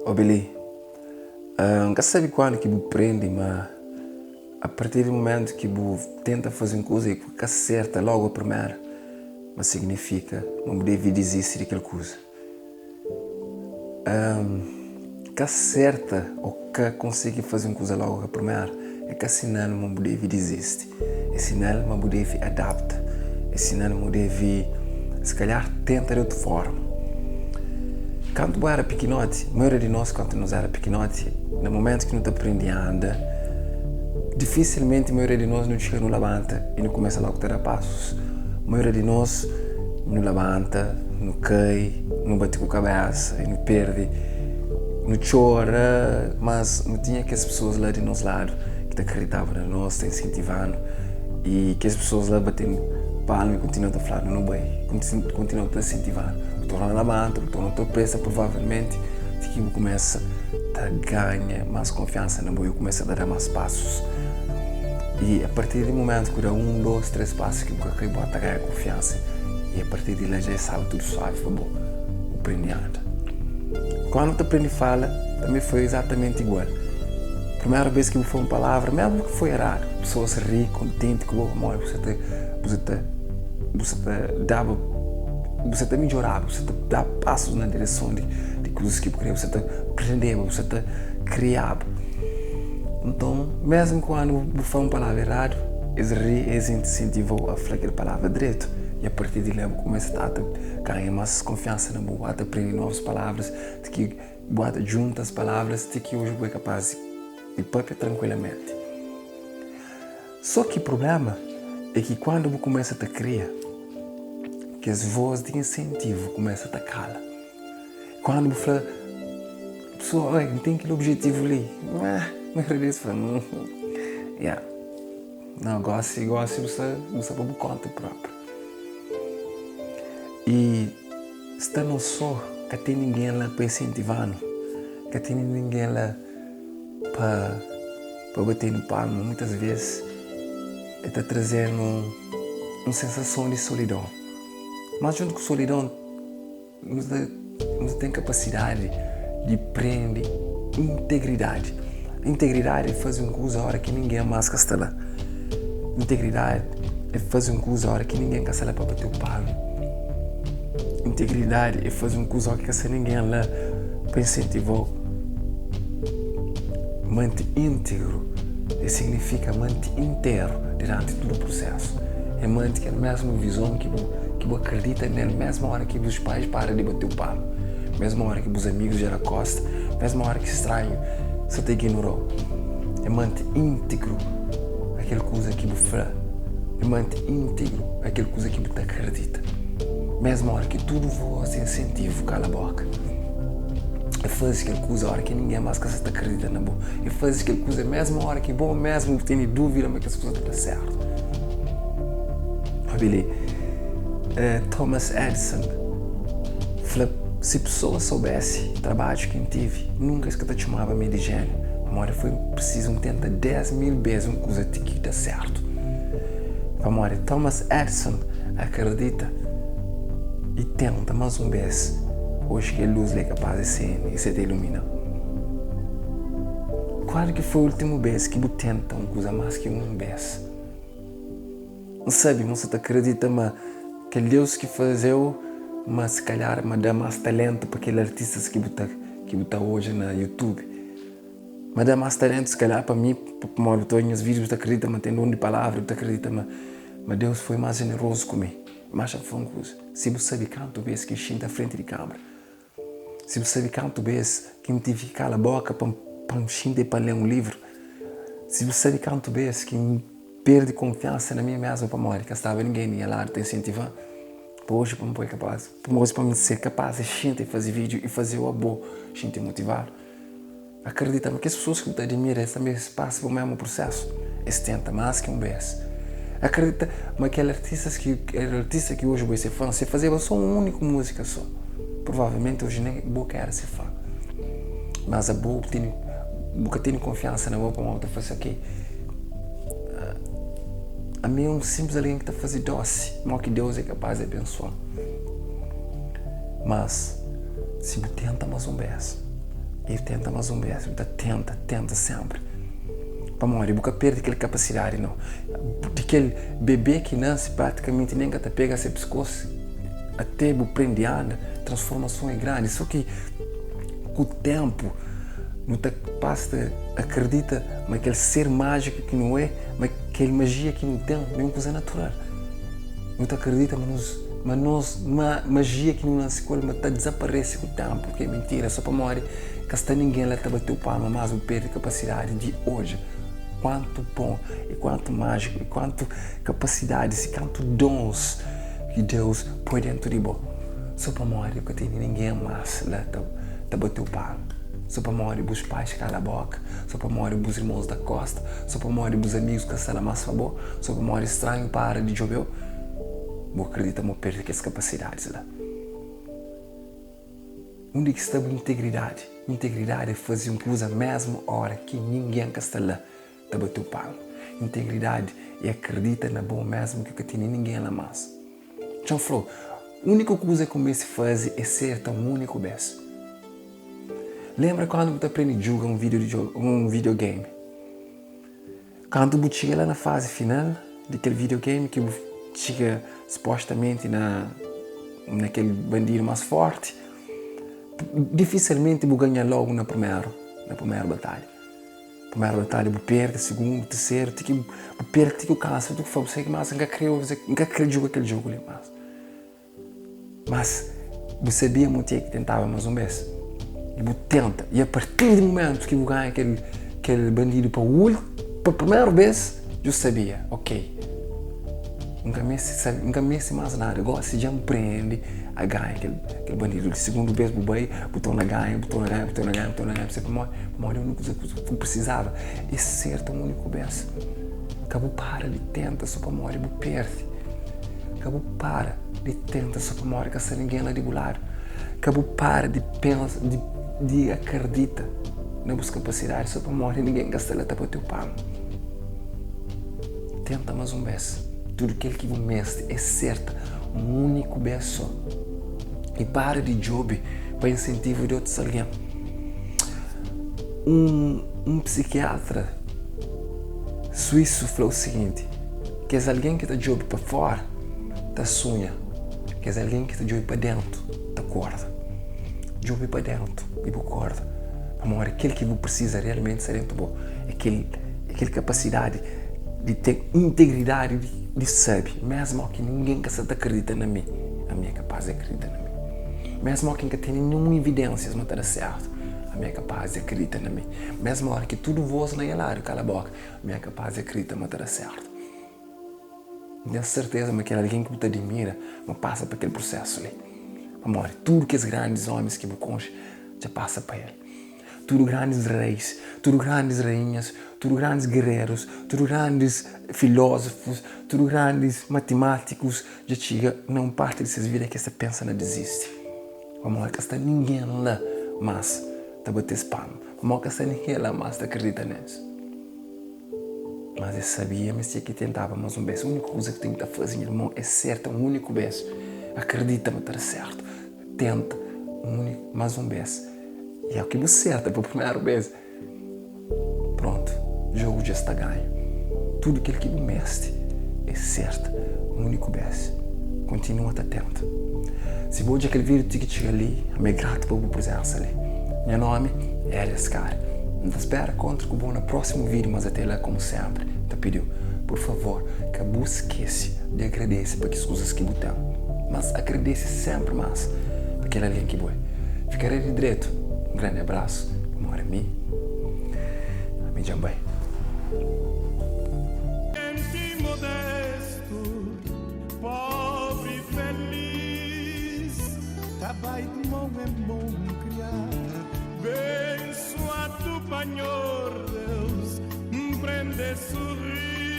Obi li, N ka sabe kuandu ki bu prende ma a partir di mumentu ki bu tenta faze un kuza i ku ka serta logu a primera, ma signifika ma bu debe dizisti di kel kuza. Ka serta ô ka konsigi faze un kuza logu a primera é ka sinal ma bu debe dizisti, é sinal ma bu debe adapta, é sinal ma bu debe si kalhar tenta di otu forma. Kantu bu éra pikinoti, maioria di nos kantu nos éra pikinoti, na mumentu ki nu ta prende anda, difisilmenti maioria di nos nu txiga nu labanta i nu kumesa logu ta da pasus. Maioria di nos nu labanta, nu kai, nu bati ku kabesa i nu perde, nu txora, mas nu tinha kes pesoas la di nos ladu ki ta kriditaba na nos, ta insentiva-nu i kes pesoas la bate-nu palma i kontinua ta fla-nu nu bai, kontinua ta insentiva-nu. Bu torna labanta, bu torna tropesa provavelmenti ti ki bu kumesa ta ganha más konfiansa na bo i bu kumesa ta da más pasus. I apartir di mumentu ku da un, dos, tres pasu ki bu ka kai bu ta ganha konfiansa i apartir di la dja e staba tudu suavi pa bo, bu prende anda. Kandu bu ta prende fala tanbe foi izatamenti igual. Primeru bes ki bu fla un palavra, mesmu ki foi eradu, pesoas ri, kontenti ku bo pamodi bu sa ta bu sa ta bu sa ta daba bu sa ta midjoraba, bu sa ta da pasus na direson di di kuzas ki bu kre, bu sa ta prendeba, bu sa ta kriaba. Nton, mesmu kandu bu fla un palavra eradu, es ri, es insentiva-u a fla kel palavra dretu i apartir di la bu kumesa ta ta ganha mas konfiansa na bo, bu ta prende novus palavras ti ki Bu ata djunta as palavras ti ki oji bu é kapaz di papia trankuilamenti. So ki prublema é ki kuandu bu kumesa ta kria, kes voz di insentivu kumesa ta kala. Kuandu bu fla pesoa, oi, N ten kel objetivu li, ah, maioria di es fla, ya, nau, gosi, gosi bu sta, bu sta pa bu konta propi. I. Sta nos so, ka ten ningen la pa insentiva-nu, ka ten ningen la pa pa bate-nu palma. Muitas ves el ta traze-nu un sensason di solidon. Mas djuntu ku solidon, nu ta nu ta ten kapasidadi di prende integridadi. Integridadi é faze un kuza óra ki ningen más ka sta la. Integridadi é faze un kuza óra ki ningen ka sta la pa bate-u palmu. Integridadi é faze un kuza óra ki ka sta ningen la pa insentiva-u. Mante íntegru é signifika mante interu duranti tudu prusésu. É mante kel mésmu vizon ki bu ki bu akredita nel mésmu óra ki bus pais para di bate-u palmu, mésmu óra ki bus amigus dja da kósta, mésmu óra ki stranhu sa ta iginora-u. É mante íntegru a kel kuza ki bu fla, é mante íntegru a kel kuza ki bu ta akredita, mésmu óra ki tudu vós di insentivu kala bóka. É faze kel kuza óra ki ningen más ka sa ta akredita na bo. É faze kel kuza mésmu óra ki bo mésmu bu tene dúvida ma kes kuza ta da sértu. Obi li, Thomas Edison fla, Si pesoas soubese trabadju ki N tive, nunka es ka ta txomaba mi di jéniu, pamodi foi prisizu N tenta 10,000 bês un kuza ti ki da sértu. Pamodi Thomas Edison akredita i tenta más un bês, oji kel lus li é kapás di sende i se ta ilumina. Kual ki foi últimu bês ki bu tenta un kuza más ki un bês? N sabe ma bu sa ta kridita ma kel Deus ki faze-u ma si kalhar ma da más talentu pa kel artistas ki bu ta ki bu ta odja na youtube ma da más talentu si kalhar pa mi pamodi bu ta odja nhas vídius bu ta kridita ma ten don di palavra bu ta kridita ma ma Deus foi más jenerozu ku mi má xa fla un kuza si bu sabe kantu bes ki N xinta frenti di kâmara si bu sabe kantu bes ki N tive ki kala boka pa N xinta i pa N lé un livru si bu sabe kantu bes ki N Perde konfiansa na mi mesmu pamodi ka staba ningen di nha ladu ta insentiva-m pa oji pa N poi kapaz, pa oji pa N ser kapaz di xinti faze vídiu i faze-u abo xinti motivadu. Akredita ma kes pesoas ki bu ta adimira es tanbe es pasa pa mesmu prusesu, es tenta más ki un bes. Akredita ma kel artistas ki kel artista ki oji bo é se fã, si fazeba so un úniku múzika so, provavelmenti oji nen bo ka éra se fã. Mas abo bu tene bu ka tene konfiansa na bo pamodi bu ta fla si ok. Ami é un sinplis algen ki ta faze dósi, mó ki Deus é kapás di abensua-m. Mas, si bu tenta más un bês, I tenta más un bês, bu ta tenta, tenta sénpri. Pamodi bu ka perde kel kapasidadi nau. Di kel bebê ki nase pratikamenti nen ka ta pega se piskos ate bu prende anda, transformason é grandi. Sô ki ku ténpu nu ta pasa ta akredita ma kel ser májiku ki nu é, ma kel majia ki nu ten é un kuza natural. Nu ta akredita ma nos ma nos ma majia ki nu nase ku el ma ta dizaparese ku ténpu, ki é mintira, sô pamodi ka sta ningen la ta bateu palma, mas bu perde kapasidadi di odja kuantu bon i kuantu májiku i kuantu kapasidadis i kantu dons ki Deus poi dentu di bo, sô pamodi bu ka tene ningen mas la ta ta bateu palma, sô pamodi bus pais kala boka, sô pamodi bus irmons da kosta, sô pamodi bus amigus ka sta la mas pa bo, sô pamodi stranhu para di djobe-u, bu akredita ma bu perde kes kapasidadis la. Undi ki sta bu integridadi? Integridadi é faze un kuza mésmu óra ki ningen ka sta la ta bate-u palmu. Integridadi é akredita na bo mésmu ki ka tene ningen la más. Txon fla-u, úniku kuza ki bu meste faze é serta un úniku bês. Lenbra kandu bu ta prende djuga un videogame. Kantu bu txiga la na fazi final di kel videogame ki bu txiga supostamenti na na kel bandidu más forti, difisilmenti bu ganha logu na primeru na primeru batalha. Primeru batalha bu perde, sigundu, terseru, ti ki bu perde ti ki bu kansa, ti ki bu fla bu sai ki mas N ka kre N ka kre djuga kel jogu li mas. Mas bu sabia ma bu tinha ki tentaba más un bês. I bu tenta. I apartir di mumentu ki bu ganha kel, kel bandidu pa ul, pa primeru bês, dja bu sabia, ok, N ka meste sabe, N ka meste más nada. Gósi dja N prende a ganha kel, kel bandidu li. Sigundu bês bu bai, bu torna ganha, bu torna ganha, bu torna ganha, bu torna ganha. Bu sabe pamodi? Pamodi úniku kuza ki bu prisizaba é serta un úniku bês. Ka bu para di tenta sô pamodi bu perde. Ka bu para di tenta sô pamodi ka sta ningen la di bu ladu. Ka bu para di pensa, di, di akredita na bus kapasidadi sô pamodi ningen ka sta la ta bate-u palmu. Tenta más un bês. Tudu kel ki bu meste é serta un úniku bês sô. I para di djobe pa insentivu di otus algen. Un, un psikiatra suísu fla u siginti, Kes algen ki ta djobe pa fóra ta sunha, kes algen ki ta djobe pa déntu ta korda. Djobe pa déntu i bu korda, pamodi kel ki bu prisiza realmenti sta déntu bo. É kel, é kel kapasidadi di ten integridadi di, di sabe, mésmu óki ningen ka sta ta kridita na mi, ami é kapás di kridita na mi. Mésmu óki N ka tene ninhun ividênsias ma ta da sértu, ami é kapás di kridita na mi. Mésmu óra ki tudu vós na nha ladu kala bóka, Mi é kapás di akredita ma ta da sértu. N ten serteza ma kel algen ki bu ta adimira ma pasa pa kel prusésu li. Pamodi tudu kes grandis ómis ki bu konxe dja pasa pa el. Tudu grandis reis, tudu grandis rainhas, tudu grandis gererus, tudu grandis filózofus, tudu grandis matimátikus dja txiga na un párti di ses vida ki es ta pensa na dizisti. Pamodi ka sta ningen la más ta bate-s palmu. Pamodi ka sta ningen la más ta kridita na es. Mas es sabia ma es tinha ki tentaba más un bês. Úniku kuza ki ten ki ta faze, nha irmon, é serta un úniku bês. Akredita ma ta da sértu. Tenta un úniku, más un bês. I óki bu serta pa primeru bês, prontu, jogu dja sta ganhu. Tudu kel ki bu meste é serta un úniku bês. Kontinua ta tenta. Si bu odja kel vídiu ti ki txiga li, ami é gratu pa bu prezensa li. Nha nómi é Elias Kari. N ta spera kontra ku bo na prósimu vídiu, mas até la, komu sénpri, N ta pidi-u, pur favor, ka bu skese di agradese pa kes kuzas ki bu ten, mas agradese sénpri más pa kel algen ki bo é. Fika rei di dretu. Un grandi abrasu, pamodi ami, ami dja N bai. Genti modestu, pobri feliz, ta bai di mon en mon kriá. Bensuadu pa Nhor Deus, N prende surri.